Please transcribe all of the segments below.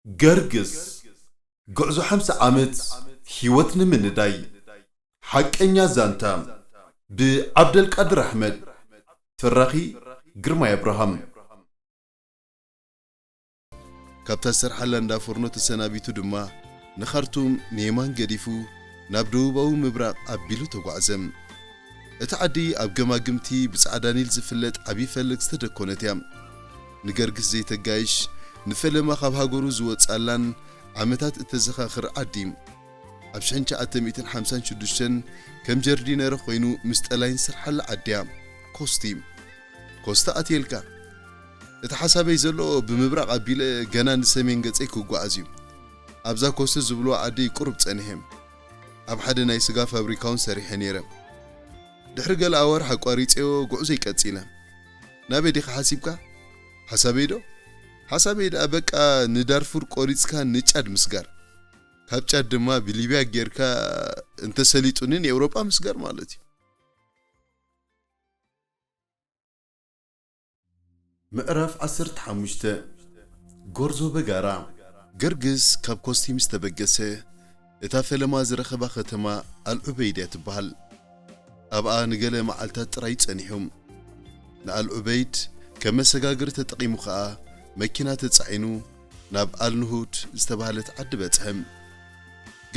ገርግስ፣ ጉዕዞ ሓምሳ ዓመት ህይወት ንምንዳይ። ሓቀኛ ዛንታ፣ ብዓብደልቃድር ኣሕመድ። ተራኺ፣ ግርማይ ኣብርሃም። ካብታ ዝሰርሓላ እንዳ ፎርኖ ተሰናቢቱ ድማ፣ ንኻርቱም ንየማን ገዲፉ፣ ናብ ደቡባዊ ምብራቕ ኣቢሉ ተጓዕዘ። እታ ዓዲ ኣብ ገማግምቲ ብጻዕዳ ኒል ዝፍለጥ ዓቢ ፈለግ ዝተደኮነት እያ። ንገርግስ ዘይተጋይሽ፣ ንፈለማ ካብ ሃገሩ ዝወጻላን ዓመታት እተዘኻኽር ዓዲ። ኣብ ሽሕን ትሽዓተ ሚእትን ሓምሳን ሽዱሽተን ከም ጀርዲነረ ኮይኑ ምስ ጠላይን ዝሰርሓላ ዓዲ እያ። ኮስቲ። ኮስታ ኣትየልካ። እቲ ሓሳበይ ዘሎ ብምብራቕ ኣቢለ ገና ንሰሜን ገጸይ ክጓዓዝ እዩ። ኣብዛ ኮስቲ ዝብልዋ ዓዲ ቁሩብ ጸኒሐ። ኣብ ሓደ ናይ ስጋ ፋብሪካ እውን ሰሪሐ ነይረ። ድሕሪ ገለ ኣዋርሕ ኣቋሪጸዮ ጉዕዞይ ቀጺለ። ናበይ ዲኻ ሓሲብካ? ሓሳበይ ዶ? ሓሳበይ ደኣ በቃ ንዳርፉር ቆሪጽካ ንጫድ ምስጋር። ካብ ጫድ ድማ ብሊብያ ጌርካ እንተሰሊጡኒ ንኤውሮጳ ምስጋር ማለት እዩ። ምዕራፍ ዓሰርተ ሓሙሽተ። ጎርዞ በጋራ። ገርግስ ካብ ኮስቲ ምስ ተበገሰ፣ እታ ፈለማ ዝረኸባ ከተማ ኣልዑበይድ እያ ትበሃል። ኣብኣ ንገለ መዓልታት ጥራይ ጸኒሑ። ንኣልዑበይድ ከም መሰጋገሪ ተጠቒሙ ኸኣ፣ መኪና ተጻዒኑ ናብ ኣልንሁድ ዝተባህለት ዓዲ በጽሐ።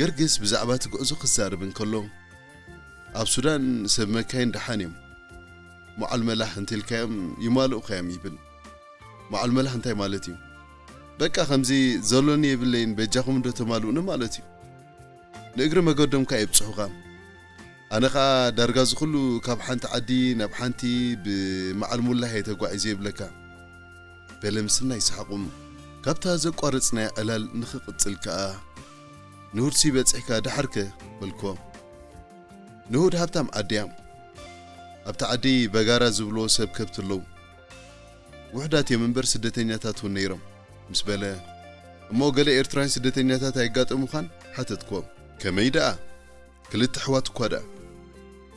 ገርግስ ብዛዕባ እቲ ጉዕዞ ክዛረብ እንከሎ፣ ኣብ ሱዳን ሰብ መካይን ደሓን እዮም። መዓል መላህ እንተልካዮም ይማልኡኻ እዮም ይብል። መዓል መላህ እንታይ ማለት እዩ? በቃ ከምዚ ዘሎኒ የብለይን፣ በጃኹም እንዶ ተማልኡኒ ማለት እዩ። ንእግሪ መገዶም ከኣ የብጽሑኻ። ኣነ ኸኣ ዳርጋ እዚ ኹሉ ካብ ሓንቲ ዓዲ ናብ ሓንቲ ብመዓል ሙላህ እየ ተጓዒዘ ይብለካ። በለ ምስናይ ሰሓቑ። ካብታ ዘቋረጽናያ ዕላል ንኽቕጽል ከኣ፣ ንሁድሲ በጺሕካ ደሓርከ? በልክዎ። ንሁድ ሃብታም ዓዲ እያ። ኣብታ ዓዲ በጋራ ዝብልዎ ሰብ ከብቲ ኣለዉ። ውሑዳት እዮም እምበር ስደተኛታት እውን ነይሮም፣ ምስ በለ፣ እሞ ገለ ኤርትራውያን ስደተኛታት ኣየጋጠሙኻን? ሓተትክዎ። ከመይ ደኣ? ክልተ ኣሕዋት እኳ ደኣ።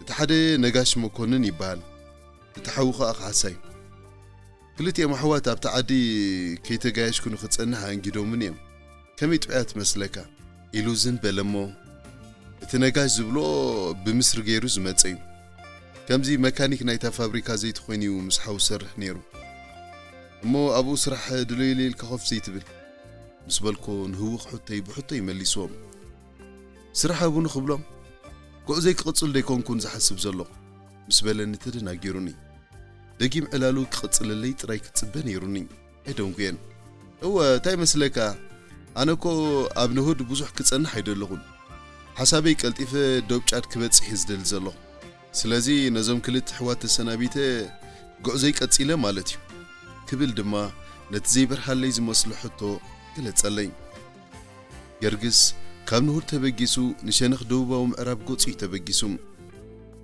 እቲ ሓደ ነጋሽ መኮንን ይበሃል። እቲ ሓዉ ኸኣ ካሕሳይ። ክልቲኦም ኣሕዋት ኣብታ ዓዲ ከይተጋየሽኩ ንኽጸንሕ ኣእንጊዶምኒ እዮም። ከመይ ጥዑያት ትመስለካ? ኢሉ ዝን በለ እሞ፣ እቲ ነጋሽ ዝብሎ ብምስሪ ገይሩ ዝመጸ እዩ። ከምዚ መካኒክ ናይታ ፋብሪካ ዘይቲ ኮይኑ እዩ ምስ ሓው ዝሰርሕ ነይሩ። እሞ ኣብኡ ስራሕ ድለዩለይ ኢልካ ኮፍ ዘይትብል? ምስ በልኮ ንህውኽ ሕቶይ ብሕቶ ይመሊስዎም። ስራሕ ኣብኡ ንኽብሎም፣ ጉዕዞይ ክቕጽል ደይኮንኩን ዝሓስብ ዘለኹ? ምስ በለኒ ተደናጊሩኒ። ደጊም ዕላሉ ክቕጽለለይ ጥራይ ክጽበ ነይሩኒ። ኣይደንጉየን። እወ፣ እንታይ ይመስለካ? ኣነ እኮ ኣብ ንሁድ ብዙሕ ክጸንሕ ኣይደለኹን። ሓሳበይ ቀልጢፈ ዶብ ጫድ ክበጽሕ እየ ዝደሊ ዘለኹ። ስለዚ ነዞም ክልተ ኣሕዋት ተሰናቢተ ጉዕዞይ ቀጺለ ማለት እዩ። ክብል ድማ ነቲ ዘይበርሃለይ ዝመስሎ ሕቶ ገለጸለይ። ገርግስ ካብ ንሁድ ተበጊሱ ንሸነኽ ደቡባዊ ምዕራብ ገጹ እዩ ተበጊሱ።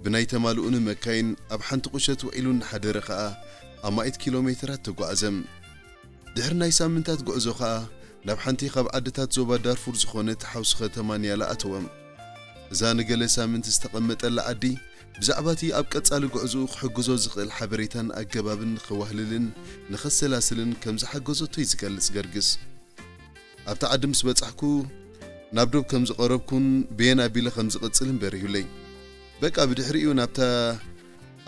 ብናይ ተማልኡኒ መካይን ኣብ ሓንቲ ቁሸት ውዒሉ እናሓደረ ኸኣ ኣማኢት ኪሎ ሜተራት ተጓዕዘ። ድሕሪ ናይ ሳምንታት ጉዕዞ ኸኣ ናብ ሓንቲ ካብ ዓድታት ዞባ ዳርፉር ዝኾነት ሓውሲ ከተማ ኒያላ ኣተወ። እዛ ንገለ ሳምንት ዝተቐመጠላ ዓዲ ብዛዕባ እቲ ኣብ ቀጻሊ ጉዕዞኡ ክሕግዞ ዝኽእል ሓበሬታን ኣገባብን ንኸዋህልልን ንኸሰላስልን ከም ዝሓገዘቶ እዩ ዝገልጽ ገርግስ። ኣብቲ ዓዲ ምስ በጻሕኩ፣ ናብ ዶብ ከም ዝቐረብኩን ብየን ኣቢለ ከም ዝቕጽልን በሪሁለይ። በቃ ብድሕሪኡ ናብታ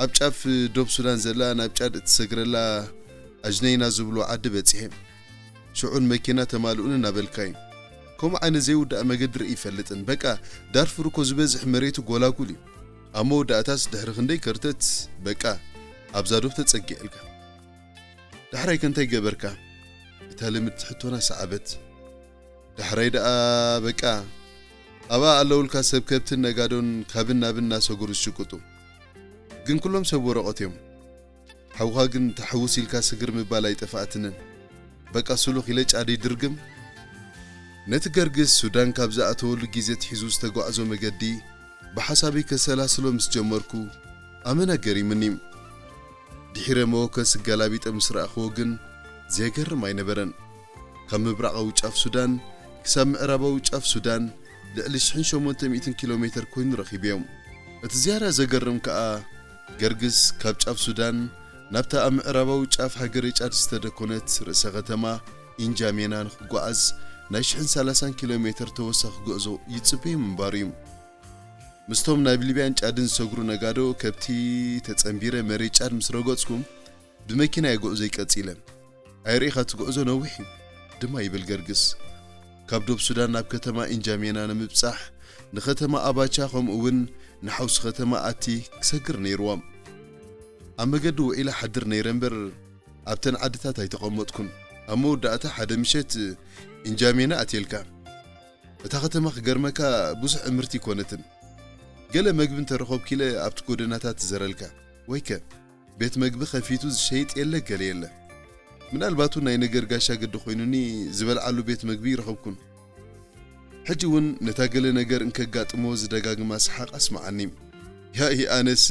ኣብ ጫፍ ዶብ ሱዳን ዘላ ናብ ጫድ እትሰግረላ ኣጅነይና ዝብሎ ዓዲ በጺሐ። ሽዑ ንመኪና ተማልኡኒ እናበልካዩ። ከምኡ ዓይነት ዘይውዳእ መገዲ ርኢ ይፈልጥን። በቃ ዳርፉር እኮ ዝበዝሕ መሬቱ ጎላጉል እዩ። ኣብ መወዳእታስ ድሕሪ ክንደይ ከርተት፣ በቃ ኣብዛ ዶብ ተጸጊዐልካ። ዳሕራይ ከ እንታይ ገበርካ? እታ ልምድቲ ሕቶና ሰዓበት። ዳሕራይ ደኣ በቃ ኣብኣ ኣለውልካ ሰብ ከብትን ነጋዶን ካብን ናብን እናሰገሩ ዝሽቅጡ። ግን ኩሎም ሰብ ወረቐት እዮም። ሓውኻ ግን ተሓውስ ኢልካ ስግር ምባል ኣይጠፍኣትንን። በቃ ስሉኽ ኢለ ጫደይ ድርግም። ነቲ ገርግስ ሱዳን ካብ ዝኣተወሉ ግዜ ኣትሒዙ ዝተጓዕዞ መገዲ ብሓሳበይ ከሰላስሎ ምስ ጀመርኩ ኣመና ገሪሙኒ። ድሒረ መወከሲ ገላቢጠ ምስ ረኣኽዎ ግን ዘየገርም ኣይነበረን። ካብ ምብራቓዊ ጫፍ ሱዳን ክሳብ ምዕራባዊ ጫፍ ሱዳን ልዕሊ ሽሕን ሸሞንተ ሚእትን ኪሎ ሜተር ኮይኑ ረኺበዮ። እቲ ዝያዳ ዘገርም ከኣ፣ ገርግስ ካብ ጫፍ ሱዳን ናብታ ኣብ ምዕራባዊ ጫፍ ሃገረ ጫድ ዝተደኮነት ርእሰ ከተማ ኢንጃሜና ንኽጓዓዝ ናይ ሽሕን ሰላሳን ኪሎ ሜትር ተወሳኺ ጉዕዞ ይጽበዩ ምንባሩ እዩ። ምስቶም ናብ ሊብያን ጫድን ዝሰግሩ ነጋዶ ከብቲ ተጸንቢረ መሬት ጫድ ምስ ረገጽኩም፣ ብመኪና እየ ጉዕዞይ ቀጺለ። ኣይርኢኻ እቲ ጉዕዞ ነዊሕ እዩ ድማ ይብል ገርግስ። ካብ ዶብ ሱዳን ናብ ከተማ ኢንጃሜና ንምብጻሕ ንከተማ ኣባቻ ከምኡ እውን ንሓውሲ ከተማ ኣቲ ክሰግር ነይርዎም። ኣብ መገዲ ውዒለ ሓድር ነይረ እምበር ኣብተን ዓድታት ኣይተቐመጥኩን። ኣብ መወዳእታ ሓደ ምሸት ኢንጃሜና ኣትየልካ። እታ ከተማ ክገርመካ ብዙሕ ዕምርቲ ይኮነትን። ገለ መግቢ እንተረኸብኩ ኢለ ኣብቲ ጎደናታት ትዘረልካ። ወይከ ቤት መግቢ ከፊቱ ዝሸይጥ የለ ገለ የለ። ምናልባቱ ናይ ነገር ጋሻ ግዲ ኮይኑኒ ዝበልዓሉ ቤት መግቢ ይረኸብኩን። ሕጂ እውን ነታ ገለ ነገር እንከጋጥሞ ዝደጋግማ ሰሓቕ ኣስመዓኒ። ያኢ ኣነስ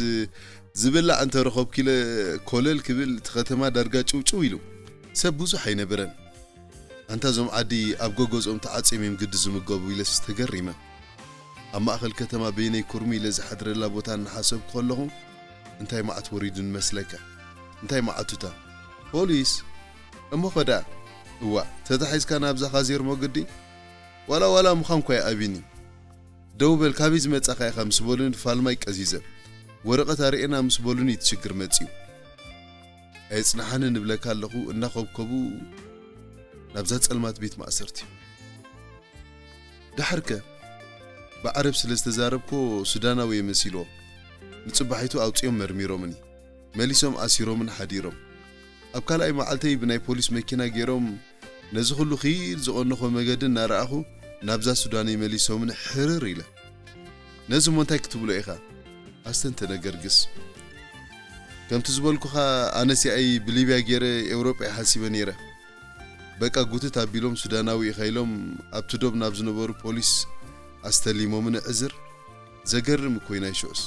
ዝብላዕ እንተረኸብኩ ኢለ ኮለል ክብል እቲ ከተማ ዳርጋ ጭውጭው ኢሉ። ሰብ ብዙሕ ኣይነበረን። ኣንታ እዞም ዓዲ ኣብ ጎገዝኦም ተዓጽዮም እዮም ግዲ ዝምገቡ ኢለስ ተገሪመ። ኣብ ማእከል ከተማ በይነይ ኩርሚ ኢለ ዝሓድረላ ቦታ እናሓሰብኩ ከለኹ እንታይ መዓት ወሪዱኒ መስለካ? እንታይ መዓቱታ? ፖሊስ? እሞ ኸዳ? እዋእ፣ ተታሒዝካ ናብዛ ካዜርሞ ግዲ? ዋላ ዋላ ምዃን እኳ ይኣብይኒ። ደው በል፣ ካበይ ዝመጻኻ ኢኻ ምስ በሉኒ ፋልማይ ቀዚዘ። ወረቐት ኣርእየና ምስ በሉኒ እቲ ሽግር መጺኡ። ኣየጽንሓንን እብለካ ኣለኹ እናኾብኮቡ ናብዛ ጸልማት ቤት ማእሰርቲ። ደሓርከ ብዓረብ ስለ ዝተዛረብኮ ሱዳናዊ እየ መሲልዎ። ንጽባሒቱ ኣውጺኦም መርሚሮምኒ። መሊሶም ኣሲሮምን ሓዲሮም። ኣብ ካልኣይ መዓልተይ ብናይ ፖሊስ መኪና ገይሮም ነዚ ኩሉ ኺድ ዝቐነኾ መገዲ እናረኣኹ ናብዛ ሱዳነይ መሊሶምን ሕርር ኢለ። ነዚ እሞ እንታይ ክትብሎ ኢኻ? ኣስተንተነ ገርግስ። ከምቲ ዝበልኩኻ ኣነስ ያኢ ብሊብያ ገይረ ኤውሮጳ እየ ሓሲበ ነይረ። በቃ ጉትት ኣቢሎም ሱዳናዊ ኢኻ ኢሎም ኣብቲ ዶብ ናብ ዝነበሩ ፖሊስ ኣስተሊሞምን እዕዝር። ዘገርም እኮ እዩ ናይ ሽዑስ።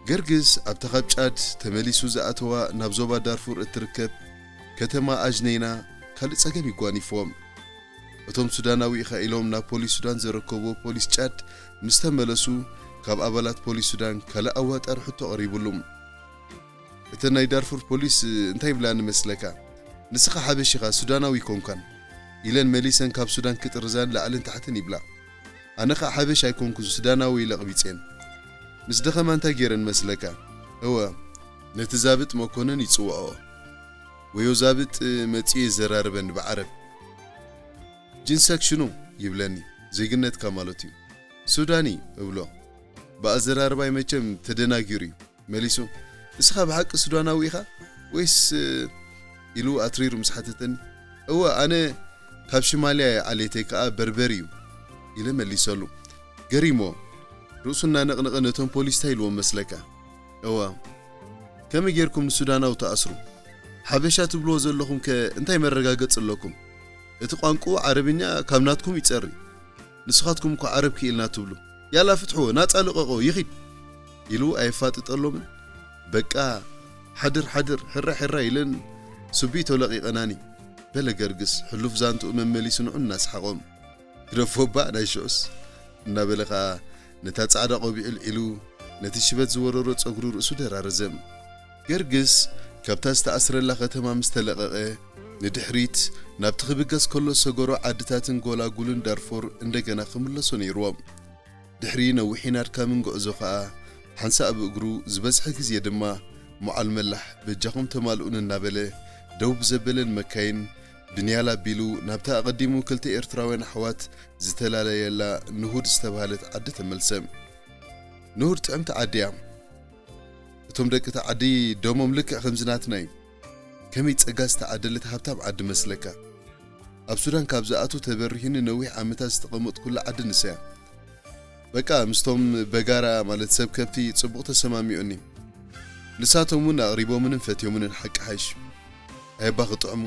ገርግስ ኣብታ ካብ ጫድ ተመሊሱ ዝኣተዋ ናብ ዞባ ዳርፉር እትርከብ ከተማ ኣጅነይና ካልእ ጸገም ይጓኒፍዎም። እቶም ሱዳናዊ ኢኻ ኢሎም ናብ ፖሊስ ሱዳን ዘረከብዎ ፖሊስ ጫድ ምስ ተመለሱ ካብ ኣባላት ፖሊስ ሱዳን ካልእ ኣዋጣሪ ሕቶ ቀሪብሉም። እተን ናይ ዳርፉር ፖሊስ እንታይ ይብላኒ መስለካ? ንስኻ ሓበሽ ኢኻ ሱዳናዊ ኣይኮንካን ኢለን መሊሰን ካብ ሱዳን ክጥርዛን ላዕልን ታሕትን ይብላ። ኣነ ኸኣ ሓበሽ ኣይኮንኩን ሱዳናዊ ኢለ ኣቕቢጼን። ምስ ደኸማ እንታይ ገይረን መስለካ? እወ ነቲ ዛብጥ መኮነን ይጽውዖ። ወዮ ዛብጥ መጺኡ የዘራርበኒ ብዓረብ። ጅንሰክ ሽኑ ይብለኒ፣ ዜግነትካ ማለት እዩ። ሱዳኒ እብሎ። ብኣዘራርባይ መቸም ተደናጊሩ እዩ መሊሱ። እስኻ ብሓቂ ሱዳናዊ ኢኻ ወይስ ኢሉ ኣትሪሩ ምስ ሓተተኒ፣ እወ ኣነ ካብ ሽማልያ እየ፣ ዓሌተይ ከኣ በርበር እዩ ኢለ መሊሰሉ። ገሪሞ ርእሱ እናነቕነቐ ነቶም ፖሊስ እንታይ ኢልዎም መስለካ? እዋ ከመይ ጌርኩም ንሱዳናዊ ትኣስሩ? ሓበሻ ትብልዎ ዘለኹም ከ እንታይ መረጋገጺ ኣለኩም? እቲ ቋንቋኡ ዓረብኛ ካብ ናትኩም ይጸሪ። ንስኻትኩም እኮ ዓረብ ክኢልና ትብሉ። ያላ ፍትሕዎ፣ ናጻ ልቐቆ፣ ይኺድ ኢሉ ኣየፋጥጠሎምን። በቃ ሓድር ሓድር ሕራ ሕራ ኢለን ስቢቶ ለቒቐናኒ። በለ ገርግስ ሕሉፍ ዛንትኡ መመሊሱ ንዑ እናሰሓቖም። ግደፎ እባ ናይ ሽዑስ እናበለ ኸኣ ነታ ጻዕዳ ቆቢዕ ኣልዒሉ ነቲ ሽበት ዝወረሮ ጸጉሩ ርእሱ ደራረዘ። ገርግስ ካብታ ዝተኣስረላ ከተማ ምስ ተለቐቐ ንድሕሪት ናብቲ ክብገስ ከሎ ሰገሮ ዓድታትን ጎላጉልን ዳርፎር እንደገና ክምለሶ ነይርዎ። ድሕሪ ነዊሕን ኣድካምን ጉዕዞ ኸኣ ሓንሳእ ብእግሩ ዝበዝሐ ግዜ ድማ ሞዓል መላሕ በጃኹም ተማልኡኒ እናበለ ደው ብዘበለን መካይን ብንያላ ኣቢሉ ናብታ ኣቐዲሙ ክልተ ኤርትራውያን ኣሕዋት ዝተላለየላ ንሁድ ዝተባህለት ዓዲ ተመልሰ። ንሁድ ጥዕምቲ ዓዲ እያ። እቶም ደቂ እታ ዓዲ ደሞም ልክዕ ከምዚ ናትና እዩ። ከመይ ጸጋ ዝተዓደለት ሃብታም ዓዲ መስለካ? ኣብ ሱዳን ካብ ዝኣቱ ተበሪሁኒ ነዊሕ ዓመታት ዝተቐመጥኩላ ዓዲ ንሳ እያ። በቃ ምስቶም በጋራ ማለት ሰብ ከብቲ ጽቡቕ ተሰማሚዑኒ። ንሳቶም እውን ኣቕሪቦምንን ፈትዮምንን ሓቂ ሓይሽ። ኣየባ ክጥዕሙ።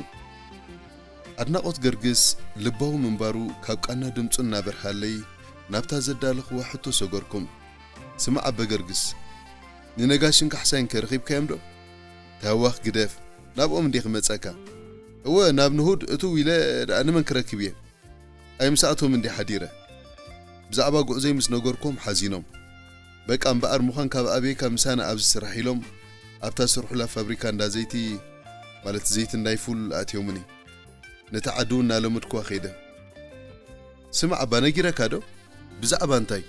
ኣድናቖት ገርግስ ልባዊ ምንባሩ ካብ ቃና ድምጹ እናበርሃለይ ናብታ ዘዳለኽዋ ሕቶ ሰገርኩም። ስማዕ ኣበ ገርግስ፣ ንነጋሽን ካሕሳይን ከ ረኺብካዮም ዶ? ታዋኽ ግደፍ፣ ናብኦም እንዴ ክመጸካ? እወ ናብ ንሁድ እትው ኢለ ደኣ ንመን ክረክብ እየ? ኣይ ምሳእቶም እንዲ ሓዲረ። ብዛዕባ ጉዕዘይ ምስ ነገርኩም ሓዚኖም። በቃ እምበኣር ምዃን ካብ ኣበይካ ምሳና ኣብዚ ስራሕ ኢሎም ኣብታ ስርሑላ ፋብሪካ እንዳ ዘይቲ ማለት ዘይቲ እንዳይ ፉል ኣትዮምኒ። ነታ ዓዲ እውን እናለመድኩዋ ከይደ። ስማዕ ኣባ፣ ነጊረካ ዶ? ብዛዕባ እንታይ?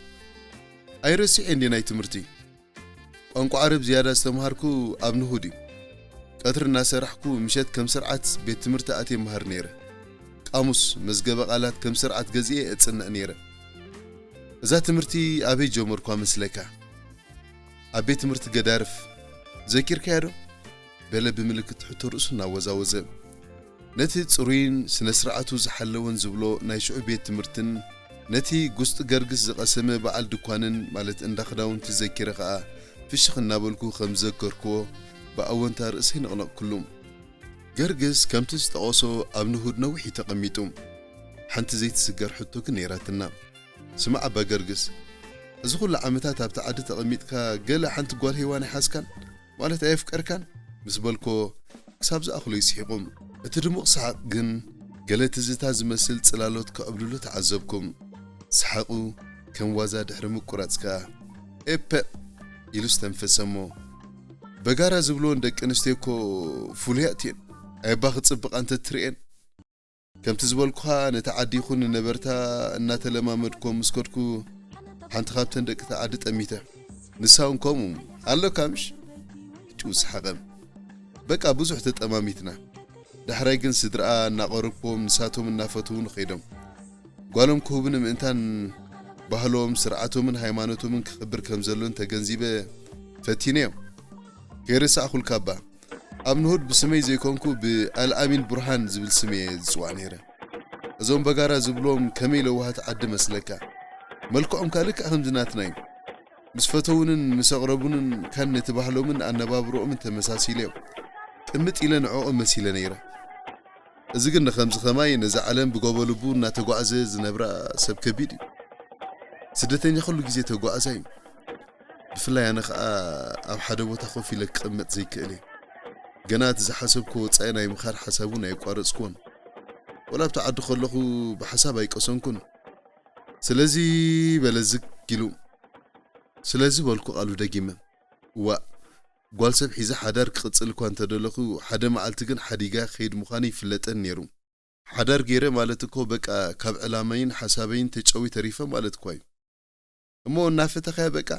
ኣይረሲዐ እንዲ ናይ ትምህርቲ። ቋንቋ ዓረብ ዝያዳ ዝተምሃርኩ ኣብ ንሁድ እዩ። ቀትሪ እናሰራሕኩ ምሸት ከም ስርዓት ቤት ትምህርቲ ኣትየ እምሃር ነይረ። ቃሙስ፣ መዝገበ ቃላት ከም ስርዓት ገዚኤ እጽንዕ ነይረ። እዛ ትምህርቲ ኣበይ ጀመርኳ መስለካ? ኣብ ቤት ትምህርቲ ገዳርፍ። ዘኪርካዮ ዶ? በለ ብምልክት ትሕቶ ርእሱ እናወዛወዘ። ነቲ ጽሩይን ስነ ስርዓቱ ዝሓለወን ዝብሎ ናይ ሽዑ ቤት ትምህርትን ነቲ ጉስጢ ገርግስ ዝቐሰመ በዓል ድኳንን ማለት እንዳ ክዳውንቲ ዘኪረ ኸኣ ፍሽኽ እናበልኩ ከም ዝዘከርክዎ ብኣወንታ ርእሰይ ነቕነቕኩሉ። ገርግስ ከምቲ ዝጠቐሶ ኣብ ንሁድ ነዊሕ እዩ ተቐሚጡ። ሓንቲ ዘይትስገር ሕቶ ግን ነይራትና። ስማዕ ኣባ ገርግስ፣ እዚ ኩሉ ዓመታት ኣብቲ ዓዲ ተቐሚጥካ ገለ ሓንቲ ጓል ሄዋን ኣይሓዝካን? ማለት ኣየፍቀርካን? ምስ በልኮ ክሳብ ዝኣኽሎ ይስሒቑ። እቲ ድሙቕ ሰሓቕ ግን ገለ ትዝታ ዝመስል ጽላሎት ክዕብልሉ ተዓዘብኩም። ሰሓቑ ከም ዋዛ ድሕሪ ምቁራጽ ከኣ፣ ኤፐእ! ኢሉ ዝተንፈሰ እሞ፣ በጋራ ዝብልወን ደቂ ኣንስትዮ እኮ ፍሉያት እየን። ኣየባ ክጽብቓ እንተ ትርእየን። ከምቲ ዝበልኩኻ ነቲ ዓዲ ይኹን ንነበርታ እናተለማመድኮ ምስ ከድኩ፣ ሓንቲ ካብተን ደቂ እቲ ዓዲ ጠሚተ። ንሳ እውን ከምኡ፣ "ኣሎካ ምሽ?" ዕጭው ሰሓቐ። በቃ ብዙሕ ተጠማሚትና። ዳሕራይ ግን ስድራኣ እናቐረብክዎም ንሳቶም እናፈተዉኒ ከይዶም። ጓሎም ክህቡኒ ምእንታን ባህሎም፣ ስርዓቶምን ሃይማኖቶምን ክኽብር ከም ዘሎን ተገንዚበ ፈቲነዮም። ከይረሳዕኹልካ እባ፣ ኣብ ንሁድ ብስመይ ዘይኮንኩ ብኣልኣሚን ቡርሃን ዝብል ስም እየ ዝጽዋዕ ነይረ። እዞም በጋራ ዝብሎም ከመይ ለዋሃት ዓዲ መስለካ? መልክዖም ከኣ ልክዕ ከምዚ ናትና እዩ። ምስ ፈተዉንን ምስ ኣቕረቡንን ካን ነቲ ባህሎምን ኣነባብርኦምን ተመሳሲለ እዮም። ቅምጥ ኢለ ንዕኦም መሲለ ነይረ። እዚ ግን ንኸምዚ ኸማይ ነዛ ዓለም ብጎቦ ልቡ እናተጓዕዘ ዝነብራ ሰብ ከቢድ እዩ። ስደተኛ ኩሉ ግዜ ተጓዓዛይ እዩ። ብፍላይ ኣነ ኸኣ ኣብ ሓደ ቦታ ኮፍ ኢለ ክቕመጥ ዘይክእል እየ። ገና እቲ ዝሓሰብክዎ ወጻኢ ናይ ምኻድ ሓሳብ እውን ኣየቋረጽክዎን። ወላ ኣብቲ ዓዲ ከለኹ ብሓሳብ ኣይቀሰንኩን። ስለዚ በለ ዝግ ኢሉ። ስለዚ በልኩ ቃሉ ደጊመ። እዋእ፣ ጓል ሰብ ሒዘ ሓዳር ክቕጽል እኳ እንተደለኹ፣ ሓደ መዓልቲ ግን ሓዲጋ ክኸይድ ምዃኑ ይፍለጠን ነይሩ። ሓዳር ገይረ ማለት እኮ በቃ ካብ ዕላማይን ሓሳበይን ተጨዊ ተሪፈ ማለት እኳ እዩ። እሞ እናፈተኻያ በቃ።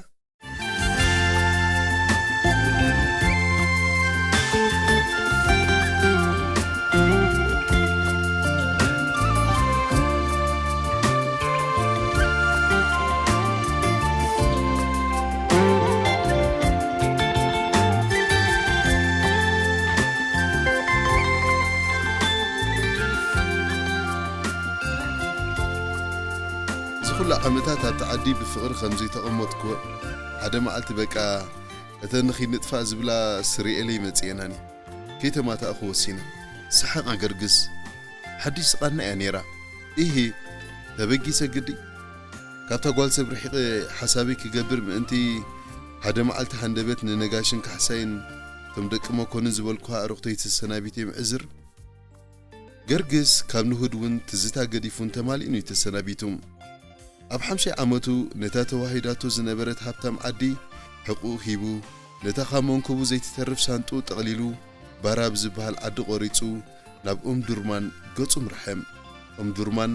እዚ ኩሉ ዓመታት ኣብቲ ዓዲ ብፍቕሪ ከም ዘይተቐመጥኩ፣ ሓደ መዓልቲ በቃ እተን ንኺድ ንጥፋእ ዝብላ ስርኤለይ መጺኤናኒ። ከይተማታእኹ ወሲነ። ሰሓቕ ኣገርግስ። ሓድሽ ስቓና እያ ነይራ። ኢሂ፣ ተበጊሰ ግዲ። ካብታ ጓል ሰብ ርሒቐ ሓሳበይ ክገብር ምእንቲ ሓደ መዓልቲ ሃንደበት ንነጋሽን ካሕሳይን እቶም ደቂ መኮንን ዝበልኩኻ ኣዕሩኽተይ ተሰናቢተ ምዕዝር። ገርግስ ካብ ንሁድ እውን ትዝታ ገዲፉን ተማሊኡን እዩ ተሰናቢቱ። ኣብ ሓምሻይ ዓመቱ ነታ ተዋሂዳቶ ዝነበረት ሃብታም ዓዲ ሕቑኡ ሂቡ፣ ነታ ካብ መንኩቡ ዘይትተርፍ ሳንጥኡ ጠቕሊሉ፣ ባራ ብዝበሃል ዓዲ ቆሪጹ፣ ናብ ኡምዱርማን ገጹ ምርሐ። ኡምዱርማን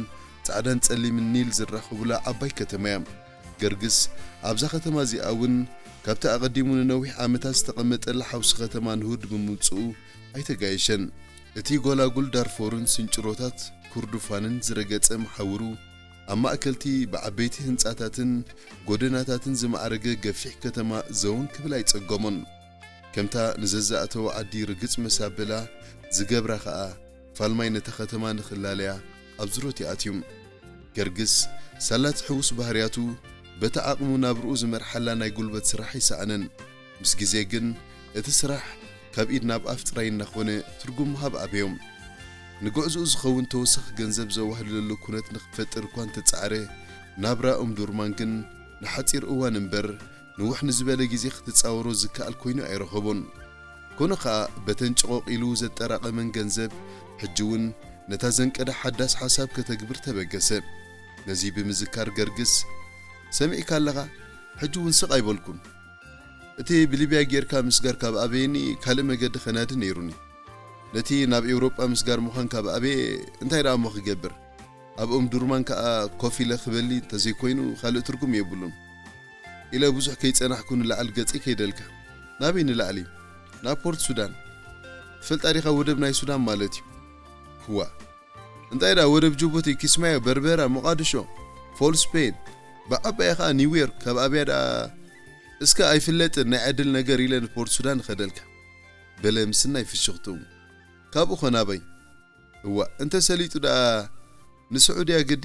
ጻዕዳን ጸሊምን ኒል ዝራኸቡላ ዓባይ ከተማ እያ። ገርግስ ኣብዛ ከተማ እዚኣ እውን ካብቲ ኣቐዲሙ ንነዊሕ ዓመታት ዝተቐመጠላ ሓውሲ ከተማ ንሁድ ብምምጽኡ ኣይተጋየሸን። እቲ ጎላጉል ዳርፎርን ስንጭሮታት ኩርዱፋንን ዝረገጸ መሓውሩ፣ ኣብ ማእከልቲ ብዓበይቲ ህንጻታትን ጎደናታትን ዝማዕረገ ገፊሕ ከተማ ዘውን ክብል ኣይጸገሞን። ከምታ ንዘዛእተወ ዓዲ ርግጽ መሳበላ ዝገብራ ኸኣ፣ ፋልማይ ነታ ከተማ ንኽላለያ ኣብ ዝሮት ይኣትዩ። ገርግስ፣ ሳላቲ ሕዉስ ባህርያቱ፣ በቲ ዓቕሙ ናብርኡ ዝመርሓላ ናይ ጉልበት ስራሕ ኣይሰኣነን። ምስ ግዜ ግን፣ እቲ ስራሕ ካብ ኢድ ናብ ኣፍ ጥራይ እናኾነ ትርጉም ምሃብ ኣበዮም። ንጉዕዞኡ ዝኸውን ተወሳኺ ገንዘብ ዘዋህልለሉ ኩነት ንኽፈጥር እኳ እንተጸዓረ፣ ናብራ ኡምዱርማን ግን ንሓጺር እዋን እምበር፣ ንውሕ ንዝበለ ግዜ ክትጻወሮ ዝከኣል ኮይኑ ኣይረኸቦን። ኮነ ኸኣ፣ በተን ጭቖቕ ኢሉ ዘጠራቐመን ገንዘብ፣ ሕጂ እውን ነታ ዘንቀዳ ሓዳስ ሓሳብ ከተግብር ተበገሰ። ነዚ ብምዝካር ገርግስ፣ "ሰሚዕካ ኣለኻ፣ ሕጂ እውን ስቕ ኣይበልኩን። እቲ ብሊብያ ጌርካ ምስጋር ካብ ኣበየኒ፣ ካልእ መገዲ ከናዲ ነይሩኒ። ነቲ ናብ ኤውሮጳ ምስጋር ምዃን ካብ ኣበየ፣ እንታይ ደኣ እሞ ክገብር?" ኣብ ኦምዱርማን ከኣ ኮፍ ኢለ ክበሊ እንተዘይኮይኑ ካልእ ትርጉም የብሉን። ኢለ ብዙሕ ከይጸናሕኩ ንላዕሊ ገጸይ ከይደልካ። ናበይ ንላዕሊ? ናብ ፖርት ሱዳን። ትፈልጣ ዲኻ ወደብ ናይ ሱዳን ማለት እዩ። ክዋ እንታይ ደኣ ወደብ ጅቡቲ፣ ኪስማዮ፣ በርበራ፣ ሞቓድሾ፣ ፎል ስፔን፣ ብዓባያ ኸኣ ኒውዮርክ፣ ካብ ኣብያ ደኣ እስከ ኣይፍለጥን ናይ ዕድል ነገር ኢለ ንፖርት ሱዳን እኸደልካ። በለ ምስናይ ፍሽኽትኡ። ካብኡ ኸ ናበይ? እዋእ እንተ ሰሊጡ ደኣ ንስዑድያ ግዲ?